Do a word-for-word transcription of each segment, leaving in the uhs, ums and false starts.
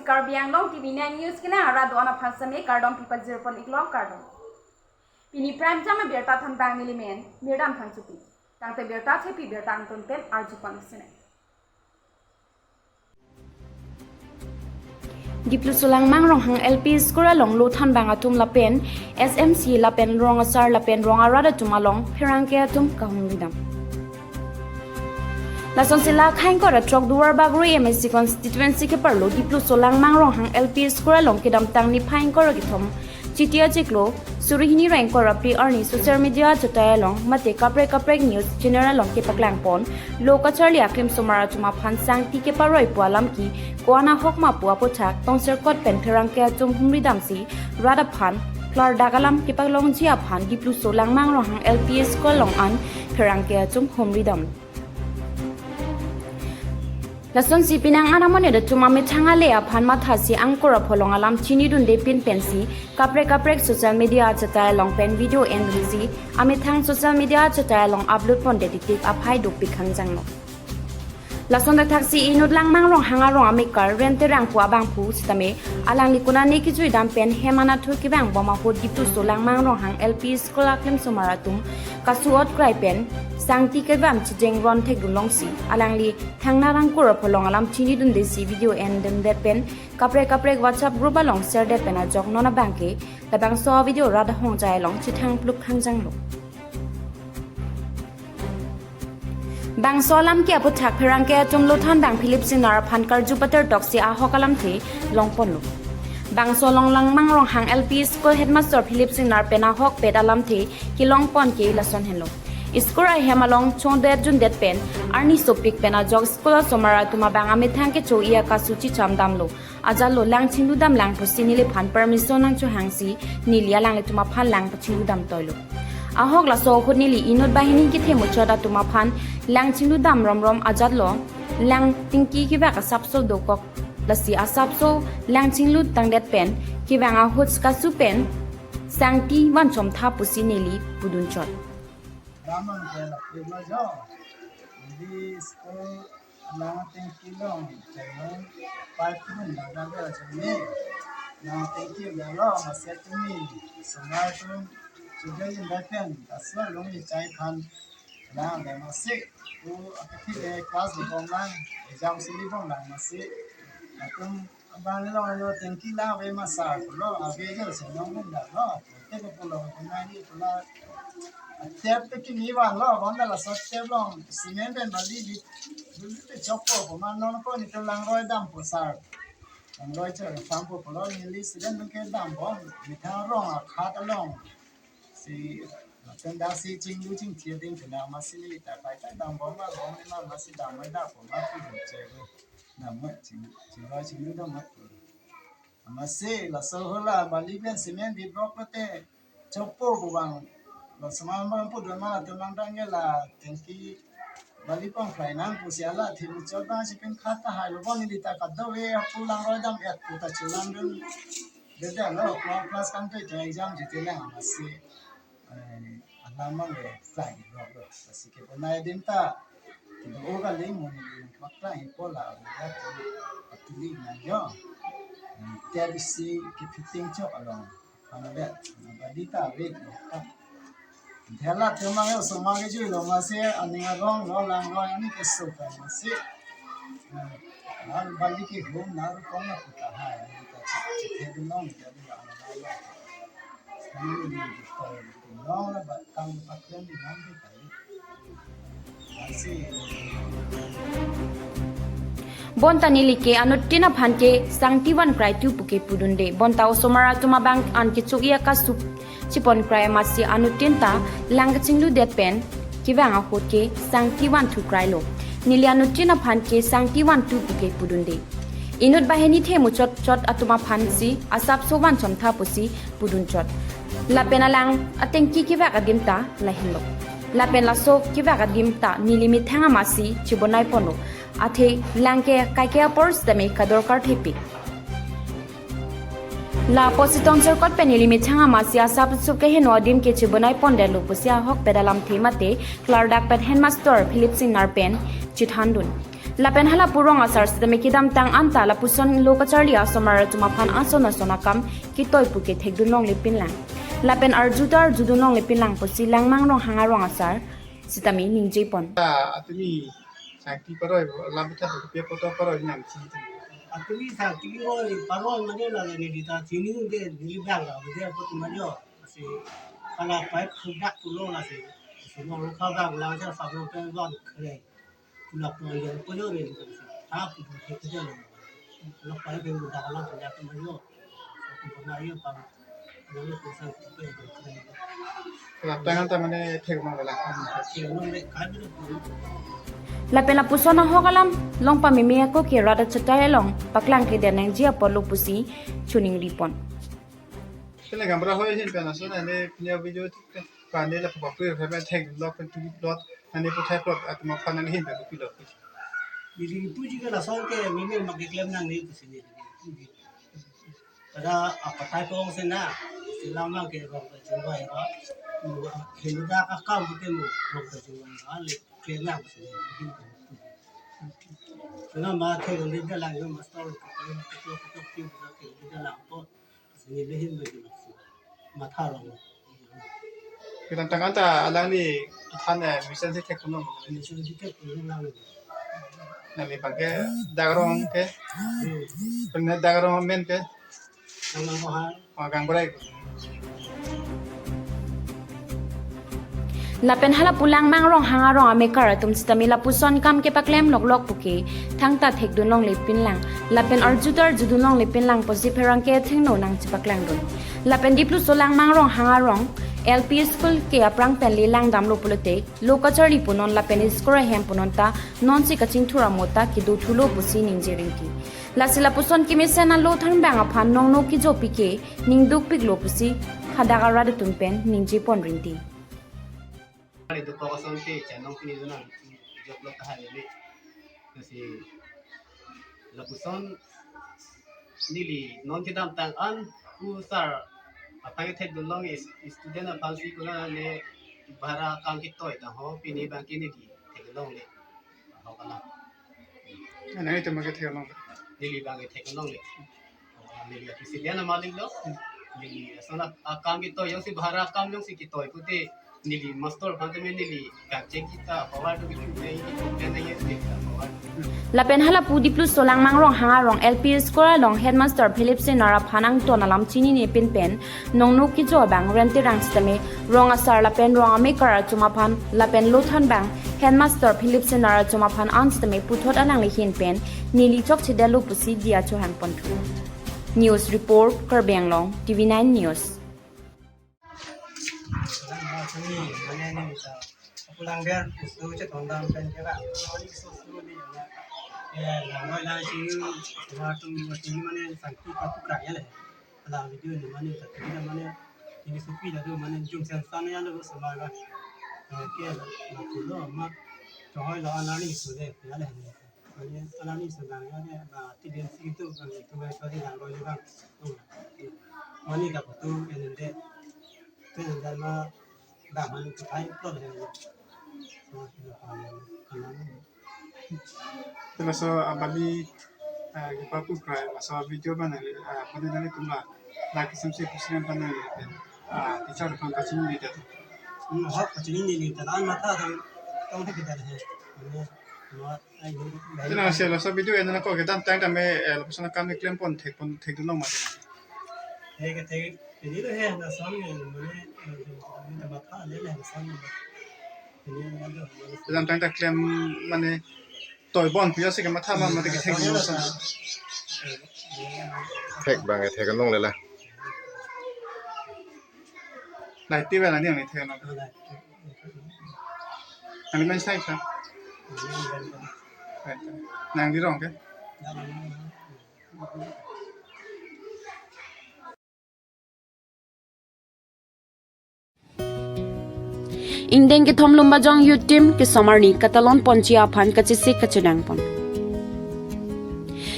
Karbi Anglong T V nine News kenang arat do-an aphan seme kardom pipajir pon iklo, kardom. Pini prime time abirta thanbang nelimen Mirdam Phangchopi. Tangte birta thepi birta angton pen arju pon sinai. Dipluso Langmang Ronghang L P School along lo thanbang atum lapen S M C lapen rong asar lapen rong arat atum along pherangke atum kahumridam. Lasonsi la khaingkor atrok Duarbagori M A C constituency keparlo Dipluso Langmang Ronghang L P School along kedamtang niphai ingkoi ra kethom Chiti achiklo suri hini ra ingkoi ra phli arni social media achatai along mate kaprek kaprek news channel along kepaklang pon lo kacharli aklim osomar atum aphan sangti keparoi pu alam ke ko-an ahok ma pu aputhak tongserkot pen pherangke atum humridamsi rat aphan klardak alam kepaklongji aphan Dipluso Langmang Ronghang L P School along an pherangke atum humridam. Lasonsi penang an amonit atum amethang ale aphan mathasi angkor apholong alam chinidunde pin pensi kaprek kaprek social media achatai along pen video endunsi amethang social media achatai along upload ponde titik aphai dopik khangjanglo. Lason thakthaksi inut Langmang Ronghang arong amekar Ren Terang pu abangphu sitame alangli konane kejuidam pen hem anatthu kevang bom ahut Dipluso Langmang Ronghang L P School aklim osomar atum kasu-ot krai pen sangti kevang chijeng ron thekdun longsi alangli thangnat angkor apholong alam chinidundesi video endunde pen kaprek kaprek WhatsApp group along share det pen ajok non abangke labangso video rat ahongjai along chethang pluk khangjanglo. Bangso alam ke aputhak pherangke atum lo thanbang Philip Singnar aphan karju pater toksi ahok alamthe longponlo. Bangso along Langmang Ronghang L P School headmaster Philip Singnar pen ahokpet alamthe kelongpon ke lason henlo. School ahem along chongdet jundet pen arni sopik pen ajok school osomar atum abang amethang kecho-i akasu chicham damlo. Ajatlo lang chingludam lang pusi neliphan permission nangchohangsi neli alanglitum aphan lang pachingludam toilo. Ahok laso ahut neli inut banghini kethe muchot atum aphan lang chingludam romrom ajatlo lang tingki kevak asapso dokok, lasi asapso lang chinglu tangdet pen kevang ahut kasu pen sangti vanchom tha pusi neli pudunchot. Damang ke la pilo jo. Di school lang tingki long, channel, pipe pun lang lang jo channel. Lang tingki lang long, masa tumi, osomar atum, sudah jin dapen, asal long ni chai khan, lang dam masi, tu apa ti dei class di bom lang, exam sili bom lang masi, atum abang long lo tingki lang ave masa pulo, ave jo si long bom lang lo. Te ko pulo ko nai ni pula. Tep te kini vanlo, vanlo laso tep long cement pen bali di. Bali te chokpo ko man non ko ni te langroi dampo sar. Langroi che fampo pulo neli student pen ke dampo. Methang arong akhat along si pen da si chinglu chingthir ding pen masi neli ta kai kai dampo ma long ma masi dampo ma pu che ko. Dampo ching chingroi chinglu dampo. Masi laso ahut la bali pen cement di block lote chokpo pu vang. Laso ma bang pu dun ma atum lang dang ke la tingki bali pong krai nang pusi alam thim chot bang si pen khat tahai lo bang neli ta kadokave apu langroi dam et pu ta chulang dun. Dede lo class kan pe exam jite lang masi. Eh, alam mang le klai rok lo. Lasi kebonai adim ta, kedo-o kali mo ni paklai po la, ya ko patuli na jo. Eh, tiap isi ke fitting chok along. Ano det, bali ta ave lo ka. Dhela te mang yo osomar ke jui lo masi, aning arong lo lang lo ani ke so ka masi. Eh, na bali ke hum na ru kong na puta hai, ani ta chi, chi the dun long, ya dun long. Bonta neli ke anuttin aphan ke sangti van krai tu puke pudunde. Bonta osomar atum abang an kecho-i akasu chipon krai masi anuttin ta lang kachinglu det pen kevang ahut ke sangti van thu krai lo. Neli anuttin aphan ke sangti van tu puke pudunde. Inut banghini the muchot chot atum aphan si asapso vanchom tha pusi pudunchot. Lapen alang atengki kevak adim ta lahenlo. Lapen laso kevak adim ta neli methang amasi chibonai ponlo. Athe lang ke kaike apor sitame kadorkar thepik. Lapusi tongserkot pen neli methang amasi asapso keheno adim ke chibonai pondetlo pusi ahokpet alamthe mate klardak pen headmaster Philip Singnar pen chithandun. Lapen hala pu rong asar sitame kedamtang anta lapuson lo kacharli asomar atum aphan ason ason akam ketoi puke thekdun longle pinlang. Lapen arju ta arjudun longle pinlang pusi Langmang Ronghang arong asar sitame ningjepon. Ah, atumi sangti paroi, lam tha kopi poto paroi nang si. Atumi sangti paroi, paroi mane la ne di ta sini de di bang la de ko tu majo. Lasi hala pipe sudak pulo lasi. Lasi mo lo kha bang la ja sa lo pe bang kre. Pula pula yang pulo re. Ha pu pu ke ja lo. Lo pipe sudak lo punya tu majo. Ko na yo pang. Lo ko sa pe kre. Lapen anta mane thek ma la. Thek ma le kai bi lo. Lapen lapuson ahok alam long pameme ako ke rat achetai along paklang kede nangji apotlo pusi chuning ripon. Sila gamra hoi hin pen ason ane punya video kan ane la papa pui pha thek lok pen tu lot ane pu thek lok atma phan ane hin pen pu lok. Bili puji ke lason ke meme mak keklem nang ni pusi ni. Pada apa tai pong sena, sila ma ke rong ke jingwai ro. Hindu da ka kam ke mu rong ke jingwai ro. Le klem nang pusi ni. Sena ma thek le da lang master ke ke ke ke ke ke lang po. Sini le hin bagi maksi. Matha rong. Kedamtang anta alangli than eh mission si thek kono. Mission si thek kono lang. Nangli bangke dak arong ke. Hmm. Pene dak arong amen ke. Nang nang kohar. Oh, Gang Brai. Lapen hala pu Langmang Ronghang arong amekar atum sitame lapuson kam kepaklem loklok puke thangta thekdun longle pinlang. Lapen arju ta arjudun longle pinlang pusi pherangke athengno nangchepaklangdun. Lapen dipluso Langmang Ronghang arong L P school ke aphrang pen le langdamlo pulote lo kacharli punon lapen school ahem punon ta nonsi kachingthur amo ta kedo thulo pusi ningje rinti. Lasi lapuson kemesen alo thanbang aphan nongno kejopi ke ningduk piklo pusi hadak arat atum pen ningjepon rinti. Kali tu kok ason ke channel pini tu nang jok lo tahan ini. Lasi lapuson neli non kedamtang an pu sar aphan ke thekdun long is student aphan si kona le bhara kam ketoi ta ho pini bangke neli thekdun longle. Ho kala. Nang itu ma kethek long. Neli bangke thekdun longle. Neli apisi dia nama ling lo. Neli asana akam ketoi jongsi bhara akam jongsi ketoi pute neli master aphan tame neli kachek kita power to bitu nai kita nai neli power. Lapen hala pu dipluso Langmang Ronghang arong L P school along headmaster Philip Singnar aphan angton alam chinine pinpen nongno kejo abang Rente Rang sitame rong asar lapen rong amekar atum aphan lapen lo thanbang headmaster Philip Singnar atum aphan an sitame puthot alangli ahin pen neli chokchedetlo pusi diya chohangponthu. News report, Karbi Anglong, T V nine News. Pulang der, so chetong dam pen ke ba. Mane so so ni ya. Eh, lang roi lang si, semua tu mesti mane sangti ka pukra ya le. Ala video ni mane ta tu mane ini supi la tu mane jum sen san ya lo sama ga. Eh, ke la tu lo ma. Chohoi la anani su de ya le. Mane anani su ga ya le ba ti den si tu ga tu ga so di lang roi le ba. Mane ka tu en de. Tu en de ma Dahan kai plot hai. Laso abali, ah, kipapu krai, laso video bana, ah, bana nani tumla, la kisam se kusian bana, ah, teacher aphan kachini ni jat. Hmm, ho kachini ni ni, talan matha tang, tang hai kita hai. Mane, no, ai ni, Tina se laso video ena ko kedamtang tame, eh, lapuson akam ni klem pon thek pon thekdun long ma. Thek thek. Ini lo he, na sang ni, mane, eh, ni tama tha, ni le, na sang ni. Ini, ni, ni, ni. Kedamtang ta klem, mane, toi bon, puya si kematha ma, mate kethek ni sang. Thek bang, thek long le la. Lai ti bela ni ang ni thek long. Lai. Ang ni men sai sa. Nang di rong ke? Ingdeng kethom Lumbajong Youth Team kesomar ni katalon ponji aphan kachesik kachedang pon.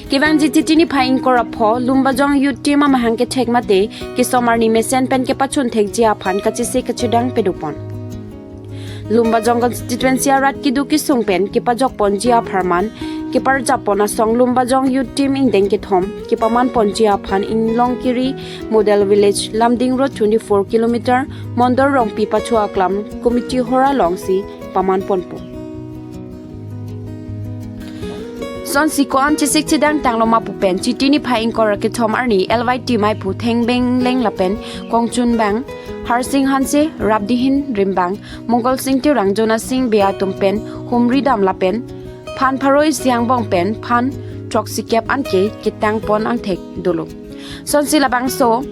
Kevangji Titi niphai ingkoi ra pho Lumbajong Youth Team amahang kethek mate kesomar ni mesen pen kepachun thekji aphan kachesik kachedang pado pon. Lumbajong constituency arat keduk kesung pen kepajok ponji apharman keparjap pon asong Lumbajong Youth Team ingdeng kethom kepaman ponji aphan Inglongkiri Model Village, Lumding Road twenty-four kilometer, Mondol Rongpi Pacho Aklam Committee hor alongsi paman ponpo. Sonsi ko-an chesik chedang tanglo ma pu pen Chiti niphai ingkoi ra kethom arni L Y T maiphu Thengbeng Ingleng lapen kongchunbang Harsing Hanse, Rapdihin Rimbang, Mongol Sing Terang, Jona Sing Bey atum pen humri dam lapen phan pharo isi angbong pen phan throksi kep anke ketang pon angthek dolo. Sonsi labangso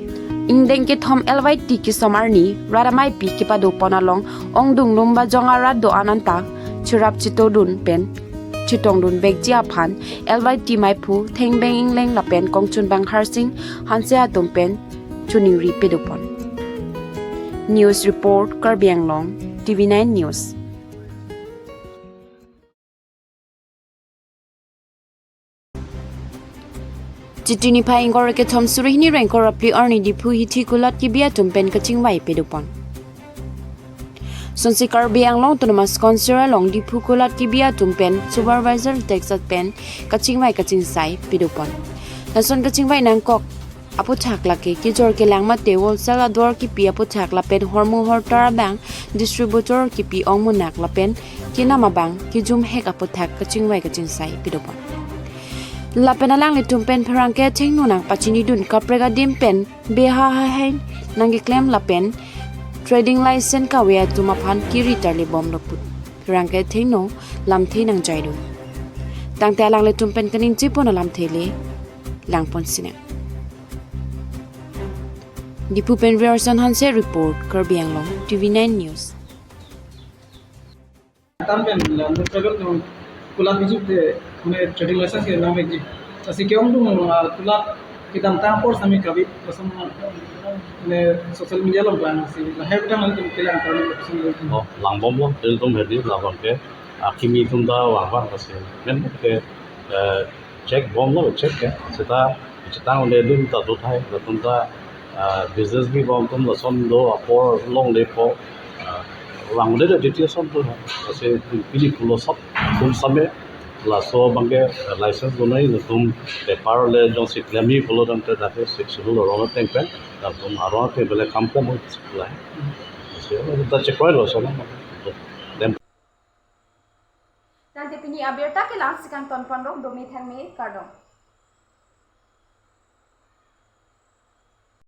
ingdeng kethom L Y T kesom arni rat ameipi kepado pon along ongdung Lumbajong arat do-an anta cherap chetongdun pen chetongdun vekji aphan L Y T maiphu Thengbeng Ingleng lapen kongchunbang Harsing Hanse atum pen choningri pado pon. News report, Karbi Anglong, T V nine News. Chiti niphai ingkoi ra kethom suri hini ra ingkoi ra phli arni Diphu hithi kulat kebi atum pen kachingvai pado pon. Sonsi Karbi Anglong Autonomous Council along Diphu kulat kebi atum pen supervisor teksat pen kachingvai kachingsai pado pon. Lason kachingvai nangkok aputhak lake kejor kelang mate wholesale ador kipi aputhak lapen hormu hortar abang distributor kipi ongmunak lapen kenam abang kejum hek aputhak kachingvai kachingsai pado pon. Lapen alanglitum pen pherangke athengno nangpachinidun kaprek adim pen beha hahain nangkeklem lapen trading license kave atum aphan kiri tarli bomlo pu pherangke athengno lamthe nangjaidun. Tangte alanglitum pen kaningje pon alamthe le lang pon sinang. Diphu pen Rierson Hanse report, Karbi Anglong, T V nine News. Tam pen la, no, seven no, kulat bijit de, mane trading license ke nangvekji. Lasi ke-ongdung, ah, kulat kedamtang apor sami kabi, lason, mane social media along bang si, lahai bidang nanti kelang kami lason. Oh, lang bomlo, tel tum hedi, labang ke, akimi tum da vang vang lasi. Men ke, eh, check bomlo, check ke. Seta chetong un-edun ta do thai, latum ta, ah, business bi bom atum lason do apor longle po, ah, vangde da duty ason do. Lasi pini pulo sab tum same laso abangke, ah, license donai latum paper le jongsi klemji pulo tangte dak ke Sixth Schedule arong ateng pen, latum arong ateng pen le kam pom oi sekolah. Lasi ta chekroi lo sono. Dem. Tangte pini abirta ke la-ansi kangton ponlo, dome thangme, kardom.